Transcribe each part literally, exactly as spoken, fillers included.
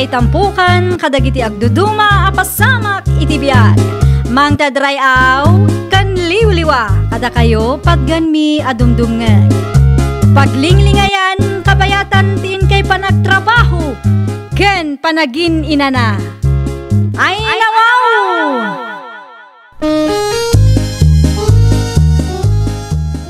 Itampukan kadagiti agduduma a pasamak iti biag. Mangted ray-aw ken liwliwa kadakayo patganmi a dumdumngeg. Paglinglingayan kabayatan ti inkay panagtrabaho ken panagin-inana. Ay, nawaw!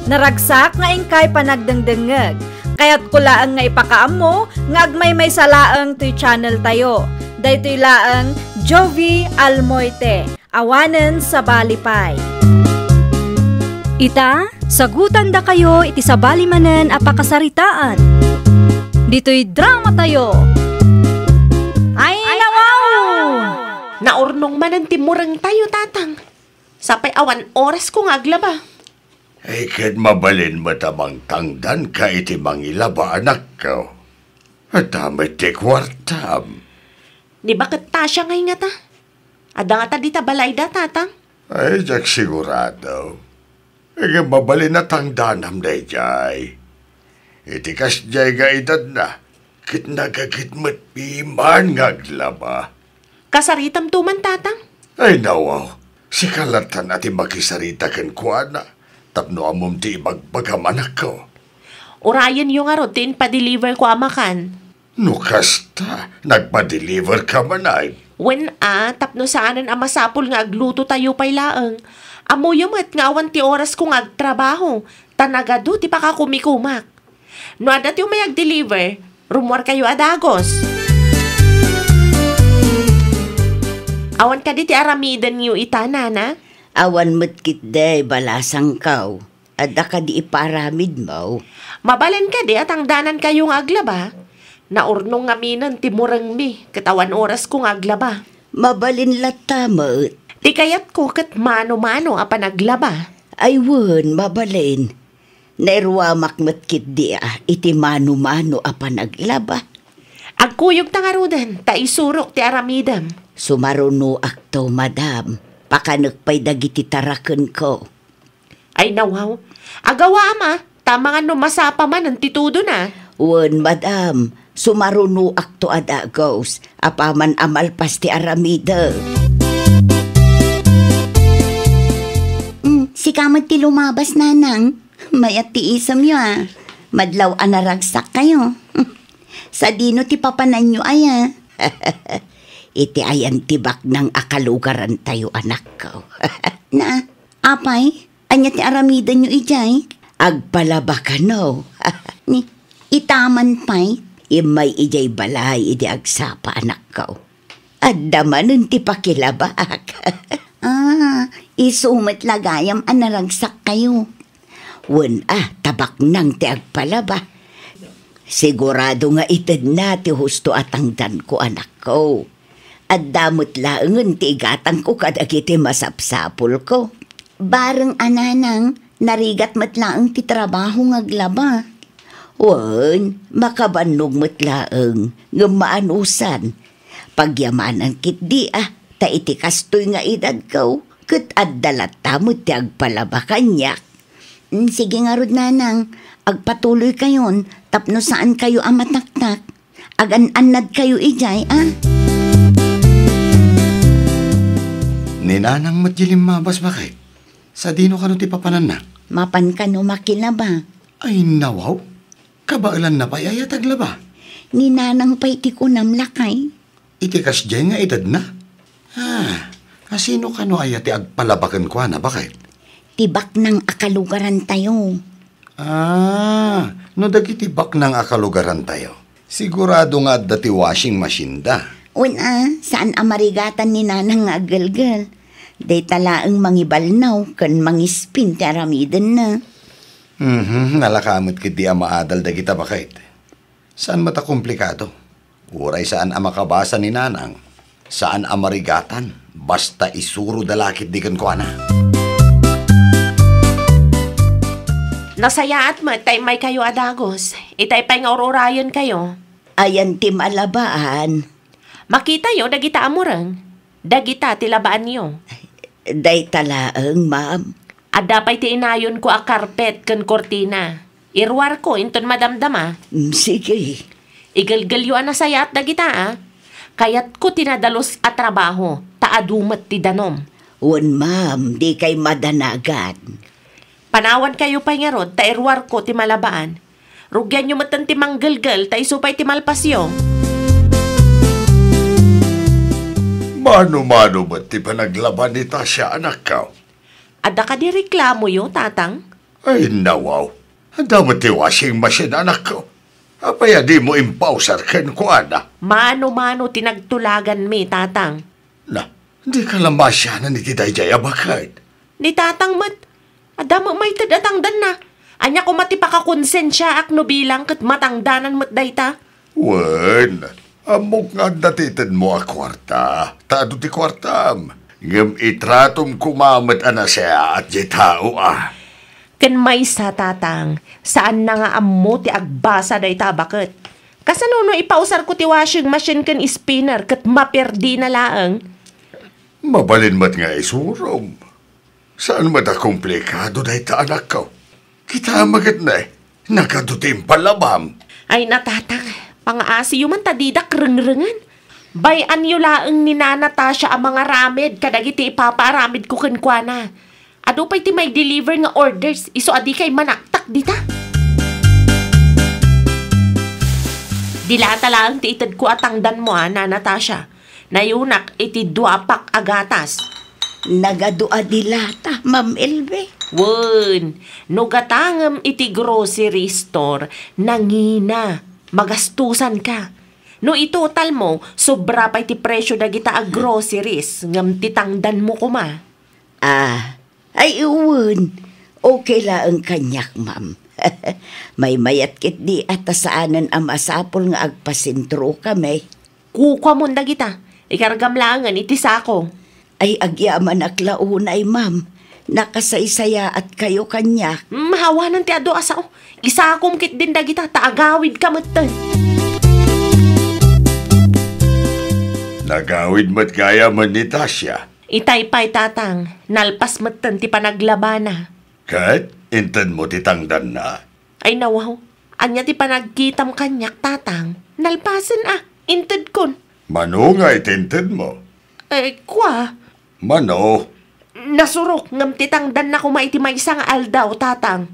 Naragsak nga inkay panagdengdengngeg. Kayatko laeng nga ipakaammo nga agmaymaysa laeng toy channel tayo. Daytoy laeng Jovi Almoite, awanen sabali pay. Ita, sagutandakayo iti sabali manen a pakasaritaan. Ditoy drama tayo. Ay, nawaw! Naurnong manen ti murengtayo, Tatang. Sapay awan orasko nga aglaba. Ay, ket mabalin met a mangtangdanka iti mangilaba, anakko. Adda met ti kuartam. Ni baket Tasha ngay ngata? Adda ngata dita balayda, Tatang? Ay, diak sigurado. Ngem mabalin a tangdanam daydiay. Iti kasdiay nga edadna, ket nagaget met piman nga aglaba. Kasaritamto man, Tatang? Ay, nawaw. Sika lattan a ti makisarita kenkuana, tapno ammom ti ibagbagam, anakko. Urayenyo ngarud ti impadeliverko a makan. No kasta, nagpadeliverka manen? Wen a, tapno saanen a masapul nga aglutotayo pay laeng. Ammoyo met nga awan ti orasko nga agtrabaho, ta nagadu ti pakakumikumak. No adda ti umay agdeliver, rummuarkayo a dagus. Awan kadi ti aramidenyo ita, Nana? Awan met ketdi, balasangko. Adda kadi ipaaramidmo? Mabalin kadi a tangdanankayo nga aglaba? Naurnong ngaminen ti murengmi, ket awan orasko nga aglaba. Mabalin latta met. Ti kayatko ket mano-mano a panaglaba. Ay wen, mabalin. Nairuamak met ketdi a iti mano-mano a panaglaba. Agkuyogta ngaruden, ta isurok ti aramidem. Sumarunoakto, madam. Pakanek pay dagiti tarakenko. Ay, nawaw. Agawaam a, ta amangan no masapa manen ti tudona. Wen, madam, sumarunoakto a dagus, apaman a malpas ti aramidek. Mm, sika met ti lumabas, Nanang. Mayat ti isemyo a. Madlaw a naragsakkayo. Sadino ti papananyo aya? Iti ayan ti baknang a kalugarantayo, anakko. Na, apay, ania ti aramidenyo idiay? Agpalaba kano. Ni, itaman pay, immay idiay balay idi agsapa, anakko. Adda manen ti pakilabaak. Ah, isu met la gayam a naragsakkayo. Wen a, ta baknang ti agpalaba. Sigurado nga itedna ti husto a tangdanko, anakko. Adda met laengen ti igatangko kadagiti masapsapulko. Bareng a, Nanang, narigat met laeng ti trabaho nga aglaba. Wen, makabannog met laeng, ngem maanusan. Pagyamanan ketdi a, ta iti kastoy nga edadko, ket adda latta met ti agpalaba kaniak. Mm, sige ngarud, Nanang, agpatuloykayon tapno saankayo a mataktak. Agan-annadkayo idiay, a? Ni Nanang met ti limmabas, baket. Sadino kano ti papananna? Mapan kano makilaba. Ay, nawaw. Kabaelanna pay aya ti aglaba? Ni Nanang pay ti kunam, lakay. Iti kasdiay nga edadna? Ah, asino kano aya ti agpalaba kenkuana, baket? Ti baknang a kalugarantayo. Ah, no dagiti baknang a kalugarantayo, sigurado nga adda ti washing machine da. Wen a, saan a marigatan ni Nanang nga aggelgel. Dayta laeng mangibalnaw ken mangispin ti aramidenna. Mhm, nalaka met ketdi a maadal dagita, baket. Saan met a komplikado. Uray saan a makabasa ni Nanang, saan a marigatan, basta isuroda la ketdi kenkuana. Nasayaat met ta immaykayo a dagus. Itay pay nga ur-urayenkayo. Ayan ti malabaan. Makitayo dagita a mureng. Dagita ti labaanyo. Dayta laeng, ma'am. Adda pay ti inayonko a karpet ken kurtina. Iruarko inton madamdama. Mm, sige. Igelgelyo a nasayaat dagita, a. Kayatko ti nadalus a trabaho, ta adu met ti danom. Wen, ma'am, dikay madanagan. Panawankayo pay ngarud, ta iruarko ti malabaan. Rugianyo metten ti manggelgel, ta isu pay ti malpasyo. Mano-mano met ti panaglaban ni Tasha, anakko? Adda kadi reklamoyo, Tatang? Ay, nawaw. Adda met ti washing machine, anakko. Apay a dimo impausar kenkuana? Mano-mano ti nagtulaganmi, Tatang. Na, dika la maasianan iti daydiay a baket. Ni Tatang met, adda met maited a tangdanna. Ania koma ti pakakonsensiaak no bilang ket matangdanan met dayta? Wen, ammok nga adda ti itedmo a kuarta, ta adu ti kuartam. Ngem itratom koma met a nasayaat diay tao a. Ken maysa, Tatang, saanna nga ammo ti agbasa dayta a baket. Kasano no ipausarko ti washing machine ken spinner ket maperdina laeng? Mabalin met nga isurom. Saan met a komplikado dayta, anakko. Kita met ket ne, nagadu ti impalabam. Ay na, Tatang, pangaasiyo man ta didak rengrengen. Bay-anyo laeng ni Nana Tasha a mangaramid kadagiti ipapaaramidko kenkuana. Adu pay ti may-deliver nga orders, isu a dikay manaktak dita. Dilata laeng ti itedko a tangdanmo, a, Nana Tasha. Nayunak iti dua pack a gatas. Nagadu a dilata, Ma'am Elbe. Wen, no gatangem iti grocery store, nangina, magastusanka. No itotalmo, sobra pay ti presyo dagita a groceries, ngem ti tangdanmo koma. Ah, ay, wen. Okay laeng kaniak, ma'am. Maymayat ketdi a ta saanen a masapul nga agpasentrokami. Kukuamon dagita. Ikargam laengen iti sako. Ay, agyamanak la unay, ma'am. Nakasaysayaatkayo kaniak. Mm, awanen ti adu a sao. Isakom ketdin dagita, ta agawidka metten. Nagawid met gayam ni Tasha. Itay pay, Tatang, nalpas metten ti panaglabana. Ket intedmo ti tangdanna? Ay, nawaw. Ania ti panagkitam kaniak, Tatang? Nalpasen a, intedkon. Mano nga iti intedmo? Eh, kua. Mano? Nasurok ngem ti tangdanna koma iti maysa nga aldaw, Tatang.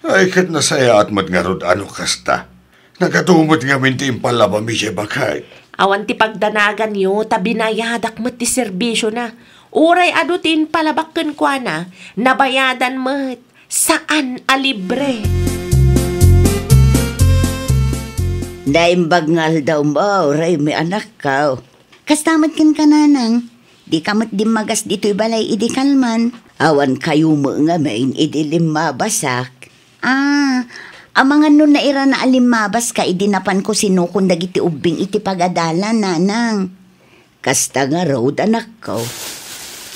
Ay, ket nasayaat met ngarud a no kasta. Nagadu met ngamin ti impalabam idiay baket. Awan ti pagdanaganyo, ta binayadak met ti serbisyona. Uray adu ti impalabak kenkuana, nabayadan met. Saan a libre. Naimbag nga aldawmo, Raymi, anakko. Kasta met kenka, nanang. Dika met dimmagas ditoy balay idi kalman. Awan kayo met ngamin idi limmabasak. Ah, amangan no nairana a limmabaska idi napanko sinukon dagiti ubbing iti pagadalan, nanang. Kasta ngarud, anakko.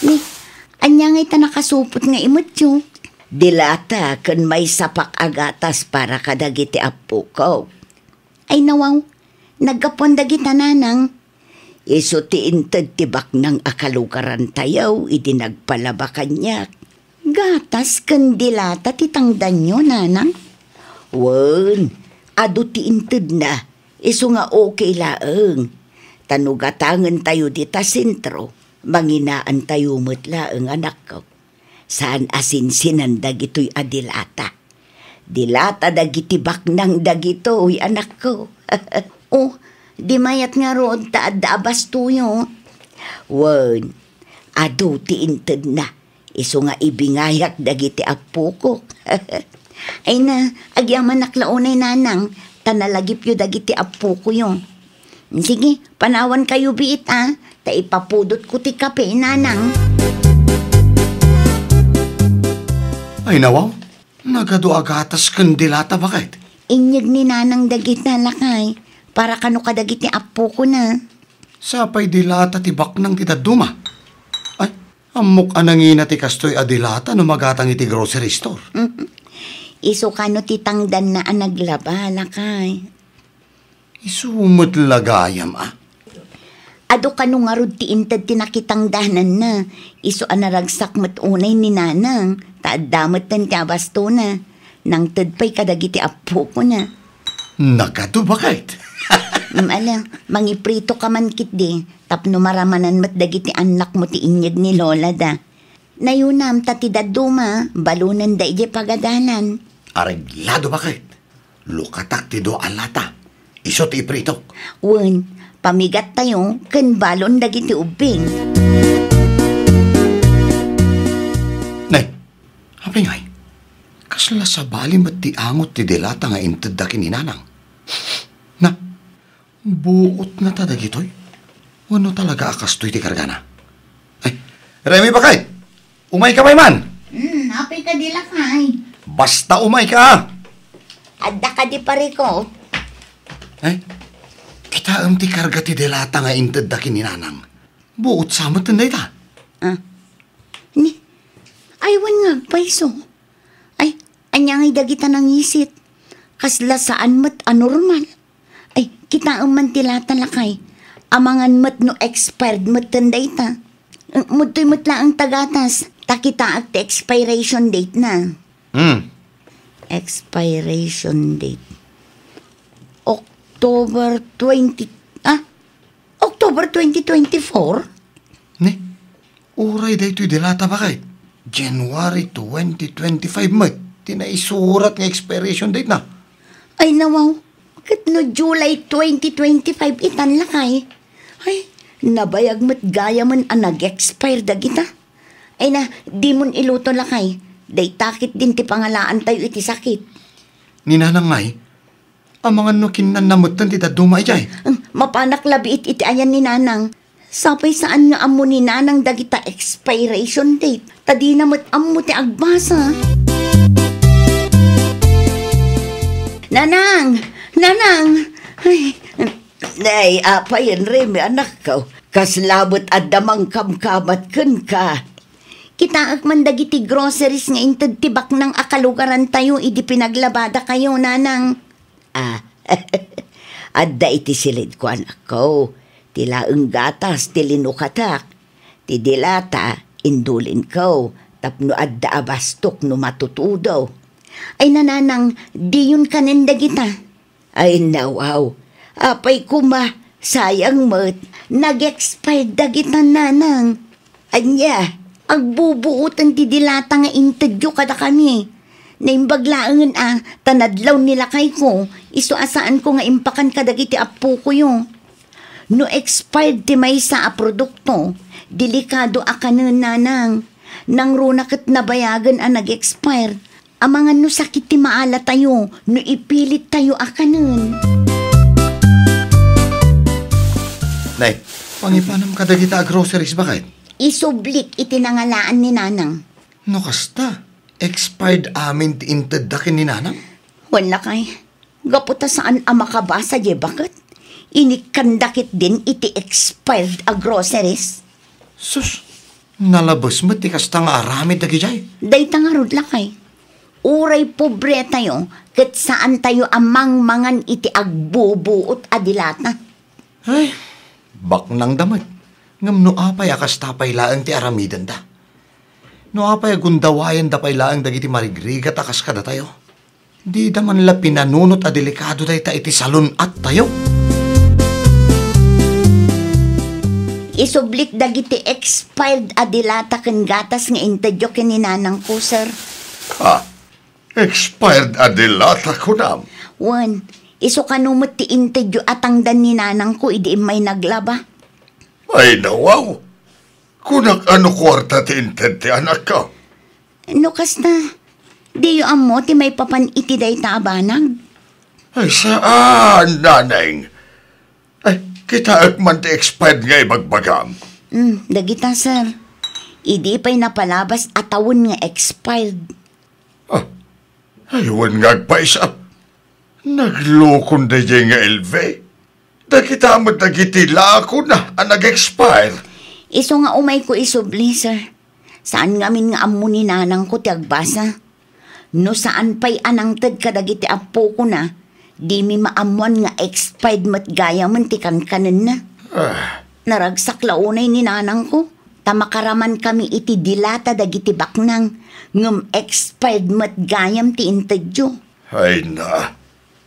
Ni, ania ngay ta nakasupot nga imetyo? Dilata ken maysa pack a gatas para kadagiti appoko. Ay, nawaw, naggapuan dagita, nanang. Isu ti inted ti baknang a kalugarantayo idi nagpalaba kaniak. Gatas ken dilata ti tangdanyo, nanang? Wen, adu ti intedna, isu nga okay laeng. Ta no gatangentayo dita sentro, manginaantayo met laeng, anakko. Saan a sinsinan dagitoy a dilata. Dilata dagiti baknang dagitoy, anakko. O, di mayat ngarud ta adda a bastoyo. Wen, adu ti intedna. Isu nga ibingayak dagiti appokok. Ay na, agyamanak la unay, nanang, ta nalagipyo dagiti appokoyo. Sige, panawankayo biit, a, ta ipapudotko ti kape, nanang. Ay, nawaw, nagadu a gatas ken dilata, baket. Inyeg ni nanang dagita, lakay, para kano kadagiti appokona. Sapay dilata ti baknang ti dadduma. Ay, ammok a nangina ti kastoy a dilata no magatang iti grocery store. Mhm. Isu kano ti tangdanna a naglaba, lakay. Isu met la gayam, a. Adu kano ngarud ti inted ti nakitangdananna. Isu a naragsak met unay ni nanang, ta adda metten ti abastona. Nangted pay kadagiti appokona. Nagadu, baket. Mm, ala, mangiprito ka man ketdi, tapno maramanan met dagiti annakmo ti inyeg ni Lola da. Nayunam ta ti dadduma, balonenda idiay pagadalan. Areglado, baket. Lukatak ti dua a lata. Isu ti ipritok. Wen, pamigattayo ken balon dagiti ubbing. Nay, apay ngay? Kasla sabali met ti angot ti dilata nga intedda ken ni Nanang. Na, buot ngata dagitoy? Wenno talaga a kastoy ti kargana? Ay, Remy, baket! Umayka pay man! Hmm, apay kadi, lakay? Basta umayka, a! Adda kadi, pareko? Ay, kitaem ti karga ti dilata nga intedda ken ni Nanang. Buot sa met dayta. Ah. Ni, ay, wen nga agpayso. Ay, ania ngay dagita nangisit? Kasla saan met a normal. Ay, kitaem man ti lata, lakay. Amangan met no expired metten dayta. Umudtoy met laeng ta gatas, ta kitaek ti expiration date na. Hmm. Expiration date. October twenty, ah? October twenty twenty-four? Ni, uray daytoy dilata, baket. January twenty twenty-five met ti naisurat nga expiration date na. Ay, nawaw. Ket no July twenty twenty-five itan, lakay. Ay, nabayag met gayamen a nag-expire dagita. Ay na, dimon iluto, lakay. Dayta ketdin ti pangalaantayo iti sakit. Ni Nanang ngay, amangan no kinnanna metten ti dadduma idiay. Hmm, mapanak labiit iti ayan ni Nanang. Sapay saan nga ammo ni Nanang dagita expiration date, ta dina met ammo ti agbasa. Nanang! Nanang! Ay, ay, apay, Remy, anakko. Kasla met adda mangkamkamat kenka. Kitaek man dagiti groceries nga inted ti baknang a kalugarantayo idi pinaglabadakayo, Nanang. Ah, adda iti silidko, anakko. Ti laeng gatas ti linukatak. Ti dilata, indulinko, tapno adda a bastok no matutudo. Ay, Nanang, diyon kanen dagita. Ay, nawaw. Apay koma, sayang met, nag-expired dagita, Nanang. Ania, agbubuoten ti dilata nga intedyo kadakami. Naimbag laengen a, ta nadlaw ni lakayko, isu a saanko nga impakan kadagiti appokoyo. No expired ti maysa a produkto, delikado a kanen, Nanang. Nangruna ket nabayagen a nag-expire. Amangan no sakit ti maalatayo no ipilittayo a kanen. Nay, pangipanam kadagita a groceries, baket? Isublik iti nangalaan ni Nanang. No kasta, expired amin ti intedda ken ni Nanang? Wen, lakay. Gapu ta saan a makabasa diay baket, inikkanda ketdin iti expired a groceries. Sus, nalabes met ti kasta nga aramid dagidiay. Dayta ngarud, lakay. Uray pobretayo, ket saantayo a mangmangan iti agbubuot a dilata. Ay, baknangda met. Ngem no apay a kasta pay laeng ti aramidenda? No apay a gundawayenda pay laeng dagiti marigrigat a kas kadatayo? Dida man la pinanunot a delikado dayta iti salun-attayo. Isublik dagiti expired a dilata ken gatas nga intedyo ken ni nanangko, sir. Ah, expired a dilata, kunam? Wen, isu kano met ti intedyo a tangdan ni nanangko idi immay naglaba. Ay, nawaw! Kunak a no kuarta ti inted ti anakko. No kasta, diyo ammo ti maipapan iti dayta a banag? Ay, saan, naneng. Ay, kitaek man ti expired nga ibagbagam. Hmm, dagita, sir. Idi pay napalabas a tawen nga expired. Ah, ay, wen nga agpaysa. Naglukon daydiay nga L V. Dagita met dagiti lakona a nag-expire. Isu nga umayko isubli, sir. Saan ngamin nga ammo ni nanangko ti agbasa. No saan pay a nangted kadagiti appokona, dimi maammoan nga expired met gayamen ti kankanenna. Ah. Naragsak la unay ni nanangko, ta makaramankami iti dilata dagiti baknang, ngem expired met gayam ti intedyo. Ay na,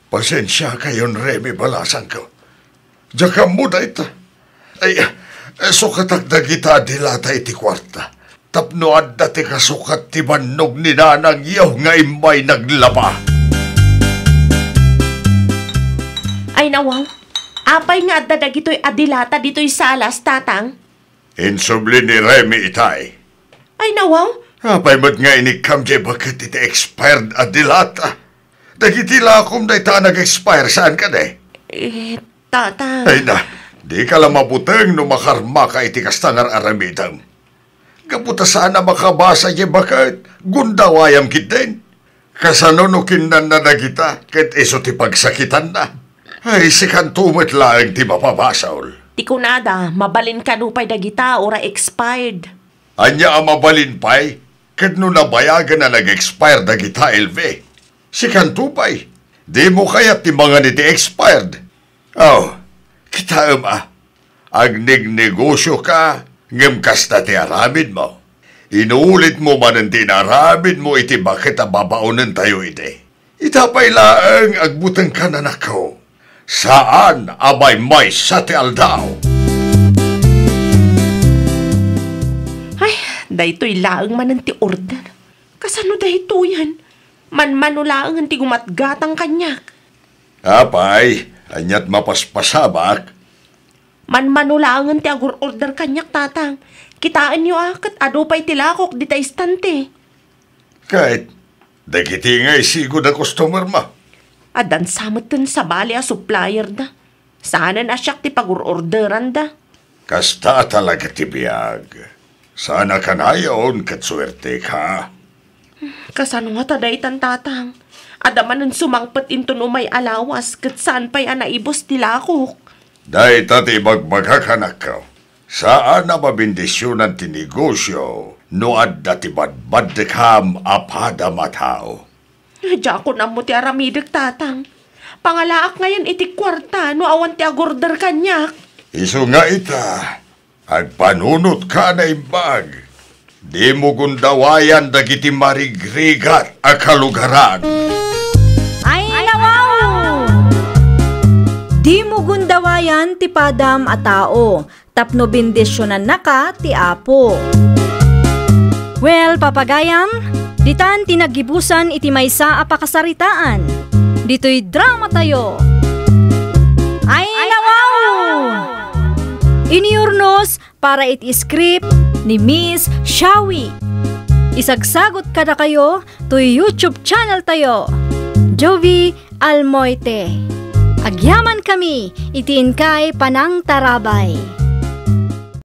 pasensiakayon, Remy, balasangko. Diak ammo dayta. Ay, eh, sukatak dagita a dilata iti kuarta. Tapno adda ti kasukat ti bannog ni nanangyo nga immay naglaba. Ay, nawaw. Apay nga adda dagitoy a dilata ditoy salas, Tatang? Insubli ni Remy itay. Ay, nawaw. Apay met nga inikkam diay baket iti expired a dilata? Dagiti lakom dayta a nag-expire, saan kadi? Eh, Tatang. Ay na, dika la mabuteng no makarmaka iti kasta nga ar-aramidem. Gapu ta saan a makabasa diay baket, gundawayam ketdin. Kasano no kinnanna dagita ket isu ti pagsakitanna? Ay, sikanto met laeng ti mapabasol. Ti kunada, mabalin kano pay dagita, uray expired. Ania a mabalin pay ket no nabayagen a nag-expire dagita, Elvi? Sikanto pay, dimo kayat ti mangan iti expired? Oh, kitaem a, agnegnegosioka, ngem kasta ti aramidmo. Inuulitmo manen ti inaramidmo iti baket a babaonentayo idi. Ita pay laeng agbutengkan, anakko. Saan a maymaysa ti aldaw. Ay, daytoy laeng manen ti order. Kasano daytoyen? Manmano laengen ti gumatgatang kaniak. Apay, ania't mapaspasabak? Manmano laengen ti agur-order kaniak, Tatang. Kitaenyo a, ket adu pay ti lakok dita istante. Ket dagiti nga isigud a customer-mo? Addan sa metten sabali a supplier-da. Saanen a siak ti pagur-orderanda. Kasta talaga ti biag. Saan a kanayon ket suerteka. Kasano ngata daytan, Tatang? Adda manen sumangpet inton umay a lawas ket saan pay a naibus ti lakok. Dayta ti ibagbagak, anakko. Saan a mabendisionan ti negosio no adda ti badbaddekam a padam a tao. Diakon ammo ti aramidek, Tatang. Pangalaak ngayen iti kuarta no awan ti agorder kaniak. Isu nga ita, agpanunotka a naimbag. Dimo gundawayan dagiti marigrigat a kalugaran. Ay, nawaw! Dimo gundawayan ti padam a tao, tapno bendisionannaka ti Apo. Well, papagayam, ditan ti naggibusan iti maysa a pakasaritaan. Ditoy dramatayo. Ay, nawaw! Inurnos para iti script ni Miss Shawi. Isagsagot kadakayo toy YouTube channel tayo, Jovie Almoite. Agyamankami iti inkay panangtarabay.